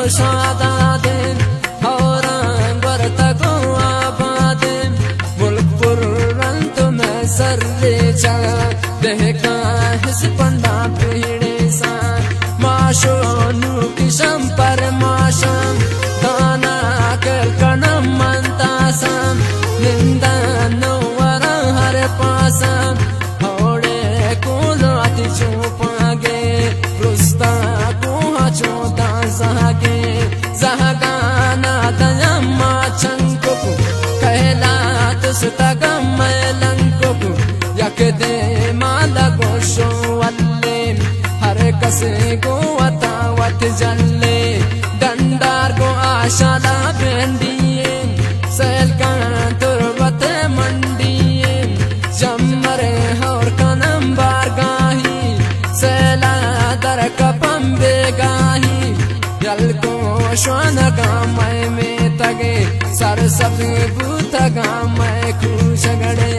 شادادیں، ہوراں گورتگ و آبادیں، ملک پر رند مئے سر ریچا، دہکاں ہسپنداں پیڑیساں، ماشو نوکشم پر ماشم، دانا کل کنم من تاسم، نندن نو وراں ہر پاسم، ہوڑے کولو اتی چوپاگے، رستا کوہ چو دانزاگے، زہگانا دیما چنکو کو، کہلا تستگم مئے لنکو کو، یک دیما لگو شو ولے، ہر کس گو وتا وت جلے، ڈنڈار گو آشالا بینڈیے، سیل کن تربت منڈیے، جمر ہور کنم بارگاہی، سیلا در کپم بیگاہی، یلکو شوانگاں مئے میتگے، سر سبز بوتگاں مئے کوشگڑے۔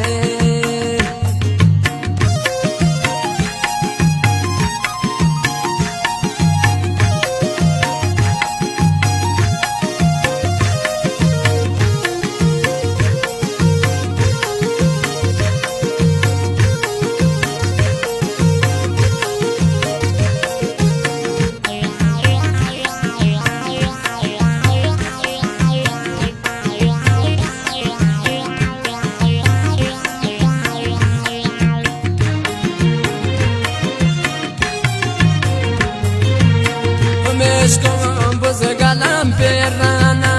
ہمیش کن بزگلم پیرانا،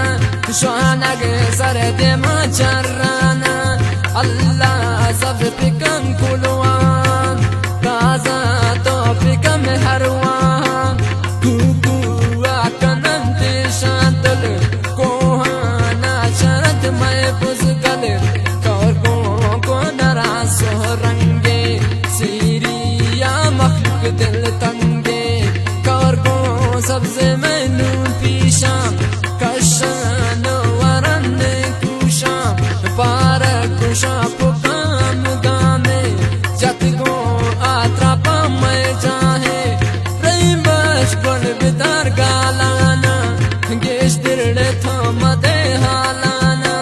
شوانگ سر دیما چرانا، اللہ سبز پکن کلوان، تازہ تو پکن ہروان، کوکو کنن دیشان دل، کوہانا چرت مئے بزگل، کور گوں گونرا سہرنگے، سیری یا مخلوق دل تنگے، کور گوں سبز مئے نون پیشاں، کشن ورن کوشاں، پار کشاں پکام گامے، جت گوں آتراپا مئے جاہے، رحیم بخش گل بدار گالانا، گیشتر ڑے تو مدے حالانا،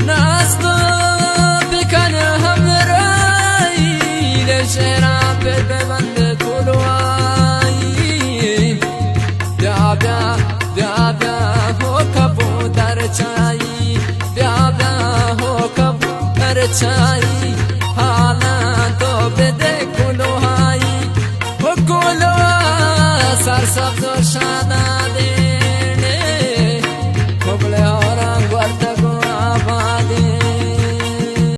ناز تو بکن ہمراہی، لے شعراں پہ ببند کلوائی۔ بیا بیا، بیا بیا، ہو کبو در چائی، بیا بیا، ہو کبو در چائی، حالاں تو بدے کلوہائی۔ ہو کلوہ سرسبز و شاداں،